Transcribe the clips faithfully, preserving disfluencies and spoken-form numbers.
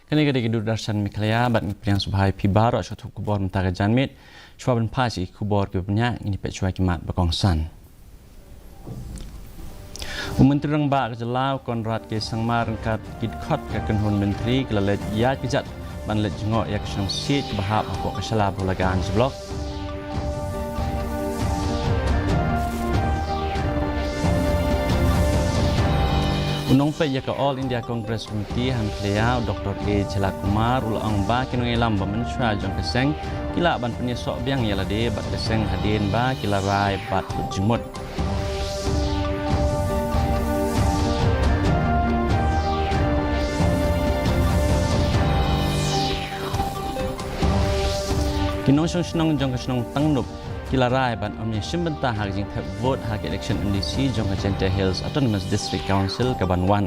Kane ka dei ka Doordarshan Meghalaya bad ngi pdiang sngewbha ïa phi baroh sha ka thok khubor mynta ka janmiet. Shuwa ban phai sha ki khubor kiba bniah, ngin ïa peit shuwa ki mat ba kongsan. U Myntri Rangbah ka jylla u Conrad K Sangma ryngkat ki dkhot ka kynhun myntri ki la leit ïaid kjat ban leit jngoh ïa ka shnong Siej kaba hap hapoh ka Shella Bhaolaganj Block. U nongpeit ïa ka All India Congress Committee ha Meghalaya u Doctor A Jhala Kumar u la ong ba ki nongïalam ba mynshuwa jong ka seng ki lah ban pynïasoh biang ïa lade bad ka seng hadien ba ki la rai bad kut jingmut. Ki nongshong shnong jong ka shnong Tangnup ki la rai ban ym ïashim bynta ha ka jingthep vote ha ka election M D C jong ka Jaintia Hills Autonomous District Council kaban wan.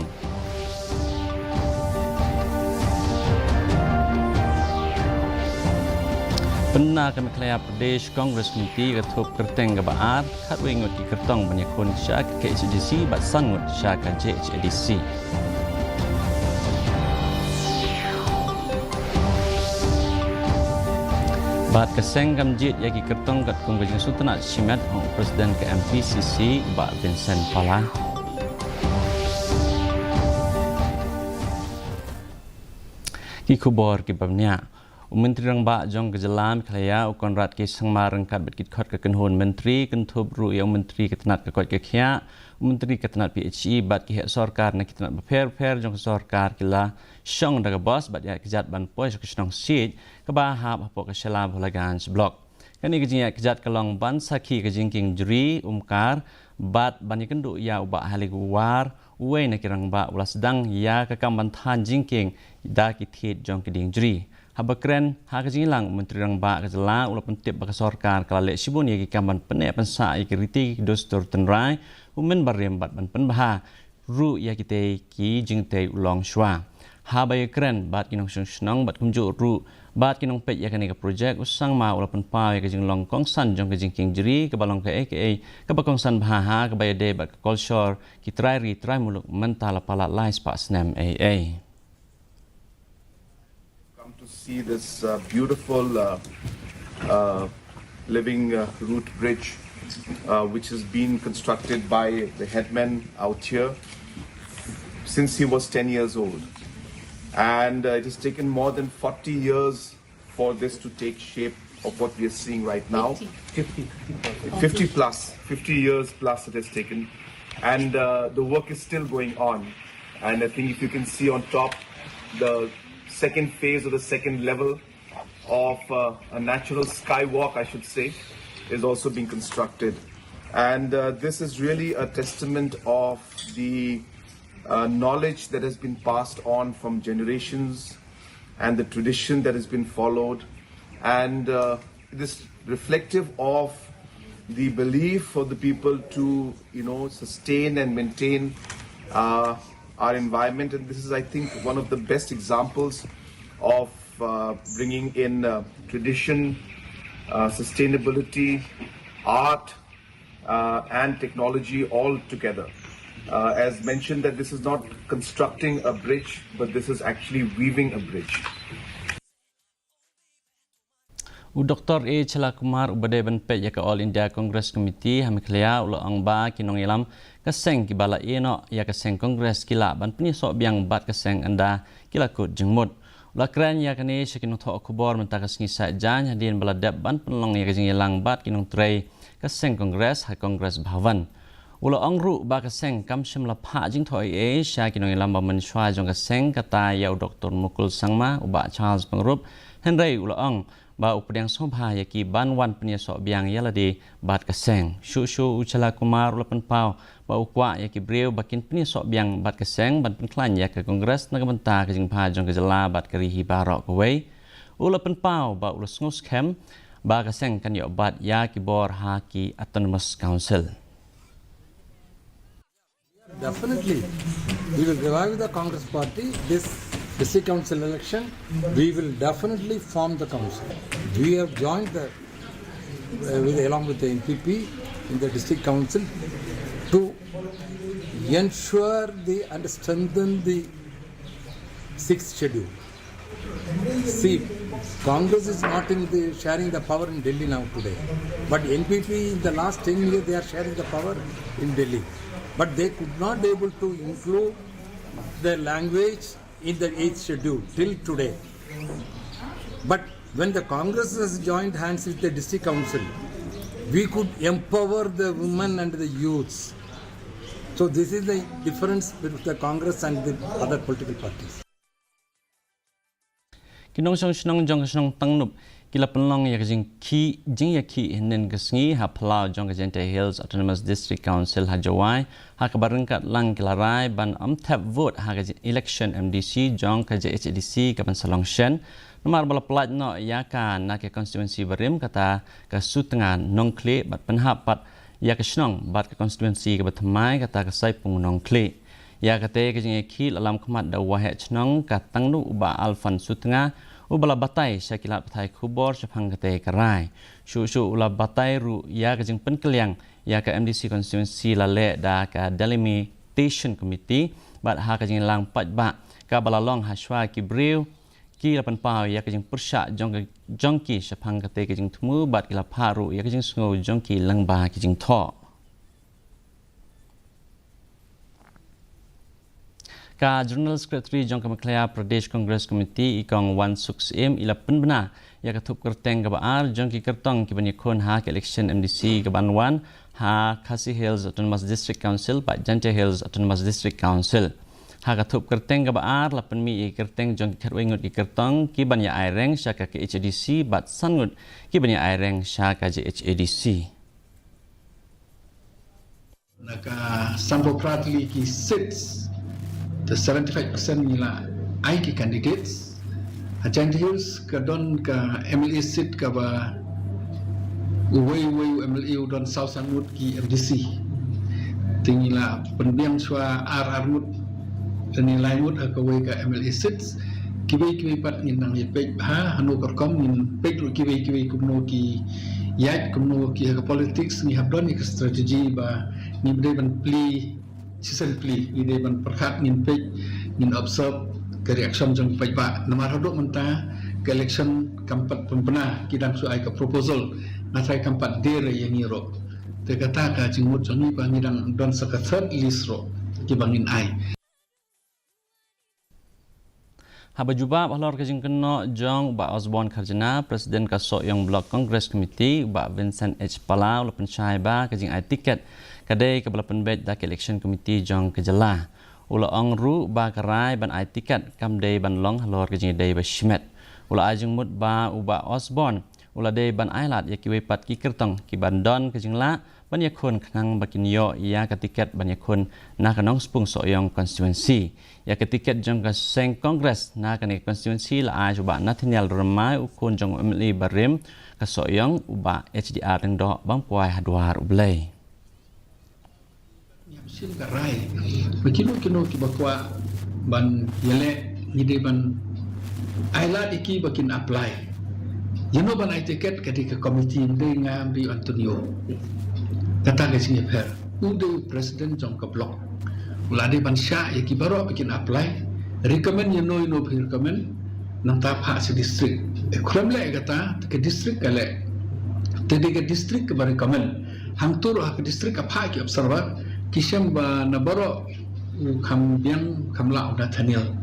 Pynbna ka Meghalaya Pradesh Congress Committee ka thup kyrteng kaba ar, khatwei ngut ki kyrtong ban ïakhun sha ka K H A D C bad san ngut sha ka J H A D C. Bad ka seng kam jied ïa ki kyrtong katkum ka jingsngewtynnad shimet, ong u President ka M P C C u Bah Vincent Pala. Ki khubor kiba bniah. U Myntri Rangbah jong ka jylla Meghalaya u Conrad K Sangma ryngkat bad ki dkhot ka kynhun myntri, kynthup ruh ïa u Myntri ka tnat ka koit ka khiah, u Myntri ka tnat P H E bad ki heh sorkar na ki tnat bapher bapher jong ka sorkar ki la shong da ka bos bad ïaid kjat ban poi sha ka shnong Siej kaba hap hapoh ka Shella Bhaolaganj Block. Kane ka jingïaid kjat ka long ban sakhi ka jingkieng jri, umkar bad ban ïakynduh ïa u Bah Hali Gwar, uwei na ki rangbah u la sdang ïa ka kam ban thaiñ jingkieng da ki thied jong ki dieng jri. Haba kren ha ka jingïalang, u Myntri Rangbah ka jylla u la pyntip ba ka sorkar ka la leh shibun ïa ki kam ban pynneh pynsah ïa ki riti ki dustur tynrai, u mynbarim bad ban pynbha ruh ïa kitei ki jingtei u long shuwa. Haba ïakren bad ki nongshong shnong bad kumjuh ruh bad ki nongpeit ïa kane ka projek, u Sangma u la pynpaw ïa ka jinglong kongsan jong ka jingkieng jri kaba long kaei kaei kaba kongsan bha ha kaba ïadei bad ka kolshor ki trai ri trai muluk mynta la palat lai spah snem eiei. Come to see this uh, beautiful uh, uh, living uh, root bridge, uh, which has been constructed by the headman out here since he was ten years old. And uh, it has taken more than forty years for this to take shape of what we are seeing right now. Fifty. Fifty, fifty plus. Fifty plus, fifty years plus it has taken. And uh, the work is still going on. And I think if you can see on top, the second phase or the second level of uh, a natural skywalk, I should say, is also being constructed. And uh, this is really a testament of the uh, knowledge that has been passed on from generations and the tradition that has been followed. And uh, it is reflective of the belief of the people to, you know, sustain and maintain uh, our environment. And this is, I think, one of the best examples of uh, bringing in uh, tradition, uh, sustainability, art, uh, and technology all together. Uh, as mentioned, that this is not constructing a bridge, but this is actually weaving a bridge. U Doctor A Jhala Kumar uba dei ban peit ïa ka All India Congress Committee ha Meghalaya u la ong ba ki nongïalam ka seng kiba la ïehnoh ïa ka seng Congress ki lah ban pynïasoh biang bad ka seng ynda ki la kut jingmut. U la kren ïa kane sha ki nongthoh khubor mynta ka sngi Saitjaiñ hadien ba la dep ban pynlong ïa ka jingïalang bad ki nongtrei ka seng Congress ha Congress Bhavan. U la ong ruh ba ka seng kam shym la phah jingthoh ei ei sha ki nongïalam ba mynshuwa jong ka seng, kata ïa u Doctor Mukul Sangma, u Bah Charles Pyngrope, hynrei u la ong ba u pdiang sngewbha ïa ki ban wan pynïasoh biang ïa lade bad ka seng. Shuh shuh u Jhala Kumar u la pynpaw ba u kwah ïa ki briew ba kin pynïasoh biang bad ka seng ban pynkhlaiñ ïa ka Congress na ka bynta ka jingbha jong ka jylla bad ka ri hi baroh kawei. U la pynpaw ba u la sngewskhem ba ka seng kan ïoh bat ïa ki bor ha ki Autonomous Council. Definitely, we will revive the Congress party. This district council election, we will definitely form the council. We have joined the, uh, with, along with the N P P in the district council to ensure the and strengthen the sixth schedule. See, Congress is not in the sharing the power in Delhi now today, but N P P in the last ten years they are sharing the power in Delhi, but they could not able to include the language in the eighth schedule till today. But when the Congress has joined hands with the district council, we could empower the women and the youths. So this is the difference between the Congress and the other political parties. Ki nongshong shnong jong ka shnong Tangnup ki la pynlong ïa ka jingkhih, jingïakhih hynnin ka sngi ha phyllaw jong ka Jaintia Hills Autonomous District Council ha Jowai, ha kaba ryngkat lang ki la rai ban ym thep vote ha ka election M D C jong ka J H A D C kaban sa long shen, namar ba la pynlait noh ïa ka na ka constituency barim, kata ka Sutnga Nongkhlieh, bad pynhap pat ïa ka shnong bad ka constituency kaba thymmai, kata ka Saipung Nongkhlieh. Ïa kata ka jingïakhih la lam khmat da u waheh shnong ka Tangnup, u Bah Alfan Sutnga, uba la batai sha ki lad pathai khubor shaphang kata ka rai. Shuh shuh u la batai ruh ïa ka jingpynkylliang ïa ka M D C constituency la leh da ka Delimitation Committee, bad ha ka jingïalang paidbah kaba la long ha shuwa, ki briew ki la pynpaw ïa ka jingpyrshah jong ka, jong ki shaphang kata ka jingthmu, bad ki la phah ruh ïa ka jingsngew jong ki lyngba ki jingthoh. Ka General Secretary jong ka Meghalaya Pradesh Congress Committee, i Kong Wansuk Syiem, i la pynbna ïa ka thup kyrteng kaba ar jong ki kyrtong kiban ïakhun ha ka election M D C kaban wan ha Khasi Hills Autonomous District Council bad Jaintia Hills Autonomous District Council. Ha ka thup kyrteng kaba ar la pynmih ïa ki kyrteng jong ki khatwei ngut ki kyrtong kiban ïa aireng sha ka K H A D C bad san ngut kiban ïa aireng sha ka J H A D C. Na ka sanphew phra tylli ki seats, te seventy-five percent ngi la ai ki candidates. Ha Jaintia Hills ka don ka M L A seat kaba uwei uwei u M L A u don saw san ngut ki M D C. Te ngi la pynbiang shuwa ar ar ngut, te ngi lai ngut ha kawei ka M L A seats. Kiwei kiwei pat ngin nang ïa peit ha, hano ka rukom ngin peit ruh kiwei kiwei kumno ki ïaid, kumno ki ha ka politics, ngi hap don ïa ka strategy ba ngi dei ban plie, shisien plie, ngi dei ban pyrkhat, ngin peit, ngin observe ka reaction jong paidbah. Namar haduh mynta ka election kam pat pynbna, ki dang shu ai ka proposal, nga tharai kam pat die ïa ngi ruh. Te kata ka jingmut jong ngi ba ngi dang don sa ka third list ruh kiba ngin ai. Haba jubab halor ka jingkynnoh jong u Bah Osborne Kharjana, President ka Sohiong Block Congress Committee, u Bah Vincent H Pala u la pynshai ba ka jingai tiket ka dei kaba la pynbeit da ka Election Committee jong ka jylla. U la ong ruh ba ka rai ban ai tiket kam dei ban long halor ka jingdei ba shimet. U la ai jingmut ba u Bah Osborne u la dei ban ailad ïa kiwei pat ki kyrtong kiban don ka jinglah ban ïakhun khnang ba kin ïoh ïa ka tiket ban ïakhun na ka Nongspung Sohiong constituency. Ïa ka tiket jong ka seng Congress na kane ka constituency la ai sha u Bah Nathaniel Rymbai, u khun jong u M L A barim ka Sohiong, u Bah H D R Lyngdoh, ba ym kwai ha dwar U Blei. Ngi ïa shim ka rai ba kino kino kiba kwah ban ïaleh, ngi dei ban ailad ïa ki ba kin apply. Ïano ban ai tiket ka dei ka committee, ym dei nga, ym dei Antonio. Kata ka jingïapher. U dei u president jong ka block, u la dei ban shah ïa ki baroh ba kin apply. Recommend ïano ïano phi recommend, nangta phah sha district. E khlem leh kata, ka district ka leh. Te dei ka district kaba recommend. Hangto ruh ha ka district ka phah ki observer, ki shem ba na baroh u kham biang, kham lah u Nathaniel.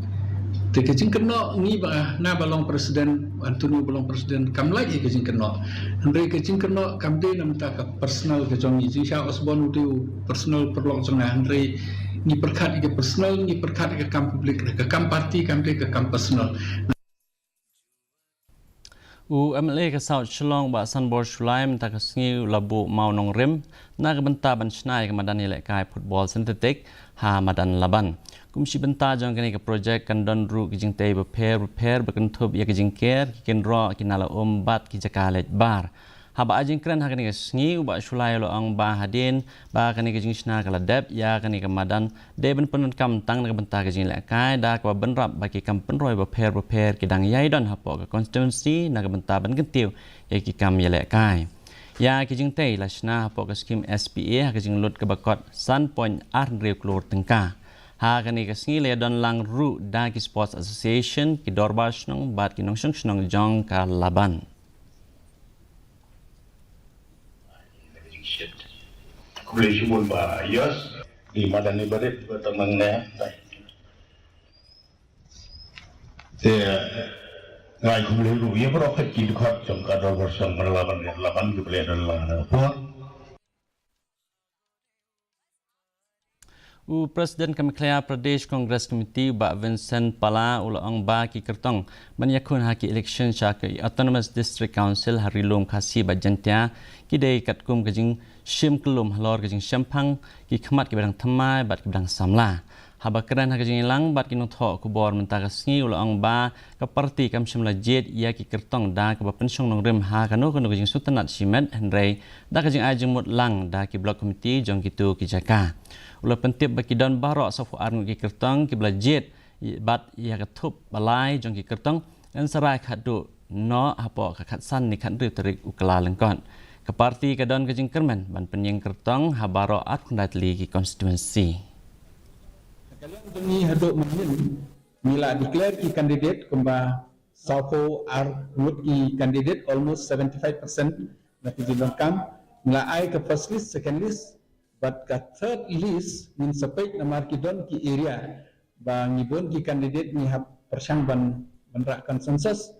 Te ka jingkynnoh ngi ba, nga ba long president, Antonio ba long president, kam lait ïa ka jingkynnoh. Hynrei ka jingkynnoh kam dei na bynta ka personal ka jong ngi. Jingshisha Osborne u dei u personal paralok jong nga, hynrei ngi pyrkhat ïa ka personal, ngi pyrkhat ïa ka kam public, ka kam party kam dei ka kam personal. U M L A ka South Shillong, Bah Sanbor Shullai, mynta ka sngi u la buh mawnongrim na ka bynta ban shna ïa ka madan ïalehkai football synthetic ha Madan Laban. Kum shi bynta jong kane ka project kan don ruh ki jingtei bapher bapher ba kynthup ïa ka jingker, ki kynroh, ki nala um bad ki jaka leit bar. Haba ai jingkren ha kane ka sngi, u Bah Shullai u la ong ba hadien ba kane ka jingshna ka la dep, ïa kane ka madan dei ban pyndonkam tang na ka bynta ka jingïalehkai, da kaba bynrap ba ki kam pynroi bapher bapher ki dang ïai don hapoh ka constituency na ka bynta ban kyntiew ïa ki kam ïalehkai. Ïa ki jingtei la shna hapoh ka skhim S P A ha ka jinglut kaba kot san point ar hynriew klur tyngka. Ha kane ka sngi la ïadon lang ruh da ki Sports Association, ki dorbar shnong bad ki nongshong shnong jong ka Laban. Khublei shibun Bah Yos, i madan i barit ba tamang ne. Te ngai khublei ruh ïa baroh ki dkhot jong ka dorbar shnong Laban, Laban khublei don lang na por. U President ka Meghalaya Pradesh Congress Committee, Bah Vincent Pala, u la ong ba ki kyrtong ban ïakhun ha ki election sha ki Autonomous District Council ha Ri-lum Khasi bad Jaintia ki dei katkum ka jingshim kyllum halor ka jingshemphang ki khmat kiba dang thymmai bad kiba dang samla. Haba kren ha ka jingïalang bad ki nongthoh khubor mynta ka sngi, u la ong ba ka party kam shym la jied ïa ki kyrtong da kaba pynshong nongrim ha kano kano ka jingsngewtynnat shimet, hynrei da ka jingai jingmut lang da ki block committee jong kito ki jaka. U la pyntip ba ki don baroh sawphew ar ngut ki kyrtong kiba la jied bad ïa ka thup ba lai jong ki kyrtong yn sa rai khatduh noh hapoh ka khatsan ne khathynriew tarik u Kyllalyngkot. Ka party ka don ka jingkyrmen ban pynïeng kyrtong ha baroh arphew khyndai tylli ki constituency. Ka liang jong ngi haduh mynnin ngi la declare ki candidate kumba sawphew ar ngut ki candidate, almost seventy-five percent na ki jingdonkam. Ngi la ai ka first list, second list bad ka third list ngin sa peit namar ki don ki area ba ngi bun ki candidate ngi hap pyrshang ban, ban rah consensus.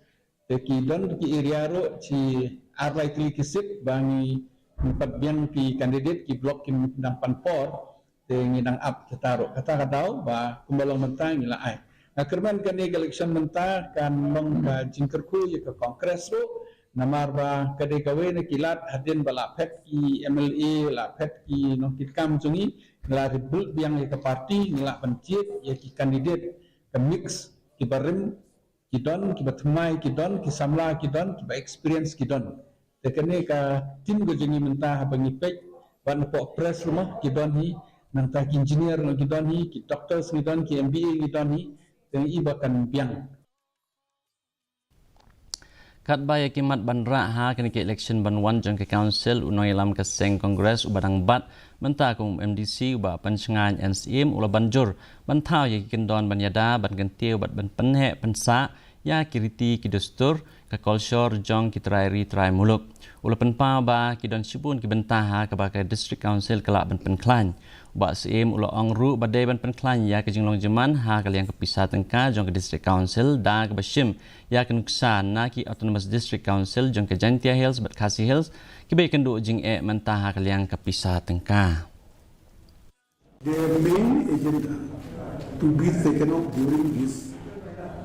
Te ki don ki area ruh shi ar lai tylli ki seat ba ngi, ngi pat biang ki candidate, ki block ki dang pan por. Te ngi dang ap kita ruh. Kata ka daw ba kumba long mynta ngi la ai. Nga kyrmen kane ka election mynta kan long ka jingkyrkhu ïa ka Congress ruh. Namar ba ka dei kawei na ki lad hadien ba la phet ki M L A, la phet ki nongkitkam jong ngi, ngi la rebuild biang ïa ka party, ngi la ban jied ïa ki candidate ka mix, kiba rim ki don, kiba thymmai ki don, ki samla ki don, kiba experience ki don. Te kane ka team ka jong ngi mynta haba ngi peit bad napoh press ruh mo ki don hi, nangta ki engineer ruh ki don hi, ki doctors ngi don, ki M B A ngi don hi, te ngi i ba kan biang. Katba ïa ki mat ban rah ha kane ka election ban wan jong ka council, u nongïalam ka seng Congress uba dang bat mynta kum M D C, u Bah Penshngaiñ N Syiem, u la ban jur ban thaw ïa ki kyndon ban ïada, ban kyntiew bad ban pynheh pynsah ïa ki riti ki dustur, ka kolshor jong ki trai ri trai muluk. U la pynpaw ba ki don shibun ki bynta ha kaba ka District Council ka lah ban pynkhlaiñ. U Bah Syiem u la ong ruh ba dei ban pynkhlaiñ ïa ka jinglong jingman ha ka liang ka pisa tyngka jong ka District Council da kaba shim ïa ka nuksa na ki Autonomous District Council jong ka Jaintia Hills bad Khasi Hills kiba ïakynduh jingeh mynta ha ka liang ka pisa tyngka. The main agenda to be taken up during this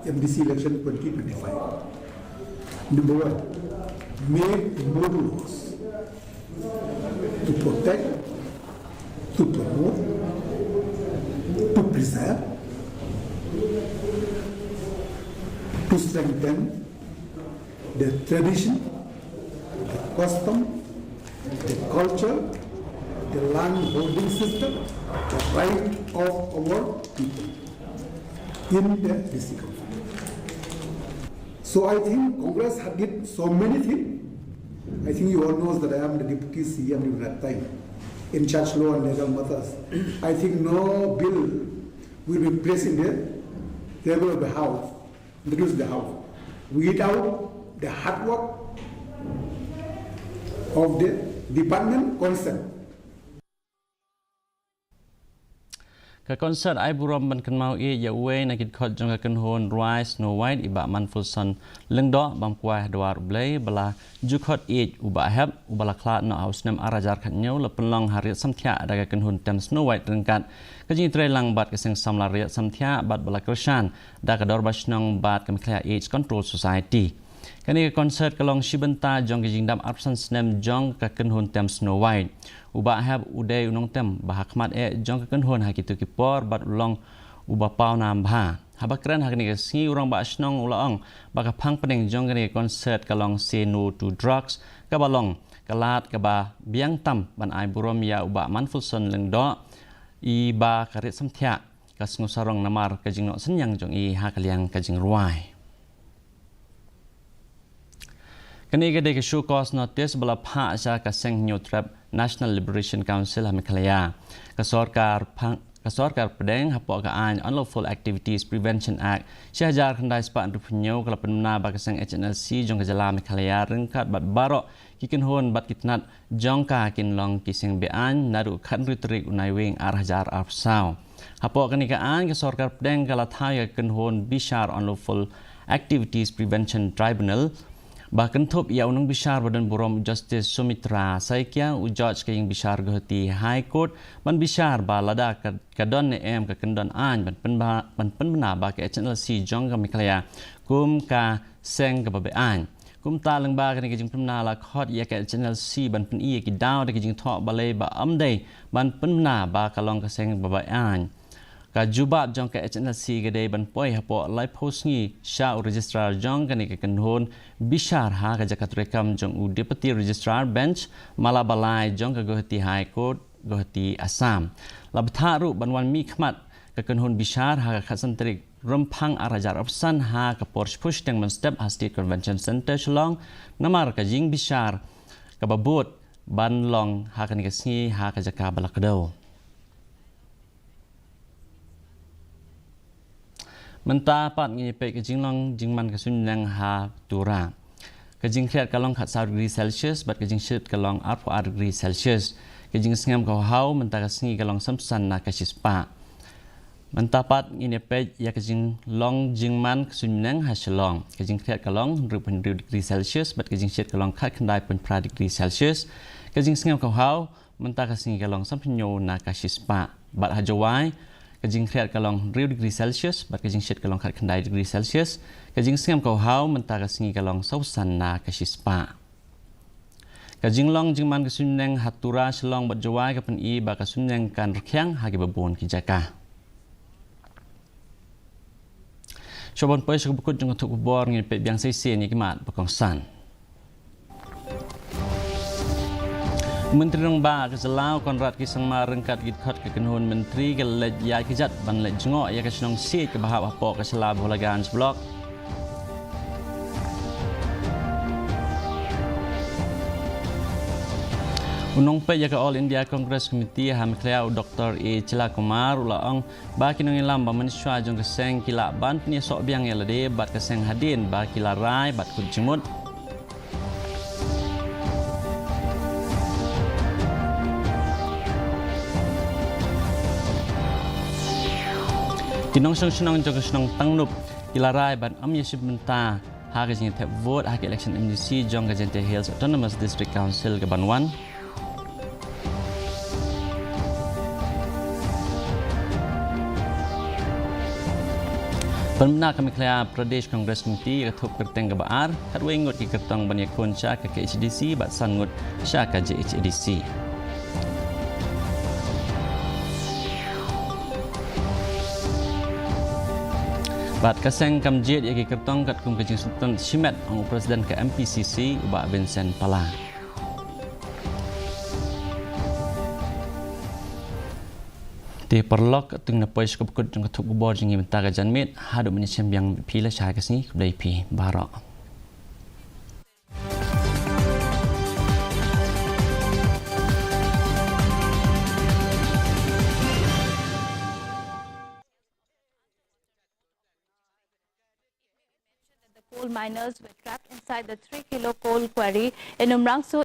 M D C election twenty twenty-five. Number one, make more laws to protect, to promote, to preserve, to strengthen the tradition, the custom, the culture, the land holding system, the right of our people in the district of. So I think Congress had did so many things. I think you all know that I am the deputy C M during that time, in charge law and legal matters. I think no bill will be placed in the table of the House, introduce the House, without the hard work of the department concerned. Ka concert ai burom ban kynmaw ïa uwei na ki dkhot jong ka kynhun rwai Snow White, i Bah Manfulson Lyngdoh, bam kwai ha dwar U Blei, ba la ju khot ïa u Bah Hep, uba la khlad noh ha u snem ar hajar khatñiew, la pynlong ha Riat Samthiah da ka kynhun tem Snow White ryngkat ka jingïatreilang bad ka seng samla Riat Samthiah bad ba la kyrshan da ka Dorbar Shnong bad ka Meghalaya AIDS Control Society. Kane ka concert ka long shi bynta jong ka jingdap arphew san snem jong ka kynhun tem Snow White. U Bah Hep u dei u nongtem ba ha khmat eh jong ka kynhun ha kito ki por bad u long uba pawnam bha. Haba kren ha kane ka sngi, u Rangbah Shnong u la ong ba ka phang pdeng jong kane ka concert ka long Say No to Drugs, kaba long ka lad kaba biang tam ban ai burom ïa u Bah Manfulson Lyngdoh, i ba ka Riat Samthiah ka sngewsarong namar ka jingnoh synñiang jong i ha ka liang ka jingrwai. Kane ka dei ka show cause notice ba la phah sha ka seng Hynñiewtrep National Liberation Council ha Meghalaya. Ka sorkar phang, ka sorkar pdeng hapoh ka aiñ Unlawful Activities Prevention Act shi hajar khyndai spah hynriewphew hynñiew ka la pynbna ba ka seng H N L C jong ka jylla Meghalaya ryngkat bad baroh ki kynhun bad ki tnat jong ka kin long ki seng be-aiñ naduh khathynriew tarik u Naiwieng ar hajar arphew saw. Hapoh kane ka aiñ ka sorkar pdeng ka la thaw ïa ka kynhun bishar Unlawful Activities Prevention Tribunal ba kynthup ïa u nongbishar ba don burom Justice Sumitra Saikia, u judge ka ïing bishar Guwahati High Court, ban bishar ba lada ka, ka don ne em ka kyndon aiñ ban pynba, ban pynbna ba ka H N L C jong ka Meghalaya kum ka seng kaba be-aiñ. Kumta lyngba kane ka jingpynbna la khot ïa ka H N L C ban pyni ïa ki daw da ki jingthoh balei ba ym dei ban pynbna ba ka long ka seng ba be-aiñ. Ka jubab jong ka H N L C ka dei ban poi hapoh laiphew sngi sha u registrar jong kane ka kynhun bishar ha ka jaka treikam jong u Deputy Registrar Bench Mala Balai jong ka Guwahati High Court, Guwahati, Assam. La bthah ruh ban wan mihkhmat ka kynhun bishar ha ka khatsan tarik Rymphang ar hajar arphew san ha ka por shiphew shiteng mynstep ha State Convention Centre, Shillong, namar ka jingbishar kaba bud ban long ha kane ka sngi ha ka jaka ba la kdew. Mynta pat ngin ïa peit ka jinglong jingman ka suiñbneng ha Tura. Ka jingkhriat ka long khatsaw degree Celsius bad ka jingshit ka long arphew ar degree Celsius. Ka jingsngem ka haw mynta ka sngi ka long sanphew san na ka shispah. Mynta pat ngin ïa peit ïa ka jinglong jingman ka suiñbneng ha Shillong. Ka jingkhriat ka long hynriewphew hynriew degree Celsius bad ka jingshit ka long khatkhyndai point phra degree Celsius. Ka jingsngem ka haw mynta ka sngi ka long sanphew hynñiew na ka shispah. Bad ha Jowai, ka jingkhriat ka long hynriew degree Celsius bad ka jingshit ka long khatkhyndai degree Celsius. Ka jingsngem ka haw mynta ka sngi ka long sawphew san na ka shispah. Ka jinglong jingman ka suiñbneng ha Tura, Shillong bad Jowai ka pyni ba ka suiñbneng kan rkhiang ha kiba bun ki jaka. Shuwa ban poi sha kaba kut jong ka thup khubor, ngin peit biang shisien ïa ki mat ba kongsan. Myntri Rangbah ka jylla u Conrad K Sangma ryngkat ki dkhot ka kynhun myntri ki la leit ïaid kjat ban leit jngoh ïa ka shnong siej kaba hap hapoh ka jylla Bhaolaganj Block. U nongpeit ïa ka All India Congress Committee ha Meghalaya u Doctor A Chilla Kumar u la ong ba ki nongïalam ba mynshuwa jong ka seng ki lah ban pynïasoh biang ïa lade bad ka seng hadien ba ki la rai bad kut jingmut. Ki nongshong shnong jong ka shnong Tangnup ki la rai ban ym ïashim bynta ha ka jingthep vote ha ka election M D C jong ka Jaintia Hills Autonomous District Council kaban wan. Pynbna ka Meghalaya Pradesh Congress Committee ïa ka thup kyrteng kaba ar, khatwei ngut ki kyrtong ban ïakhun sha ka K H A D C bad san ngut sha ka J H A D C. Bad ka seng kam jied ïa ki kyrtong katkum ka jingsngewtynnat shimet, ong u President ka M P C C u Bah Vincent Pala. Te paralok, to ngin ïa poi sha kaba kut jong ka thup khubor jong ngi mynta ka janmiet, haduh ban ïashem biang bad phi lashai ka sngi, khublei phi baroh. The coal miners were trapped inside the three kilo coal quarry in Umrangso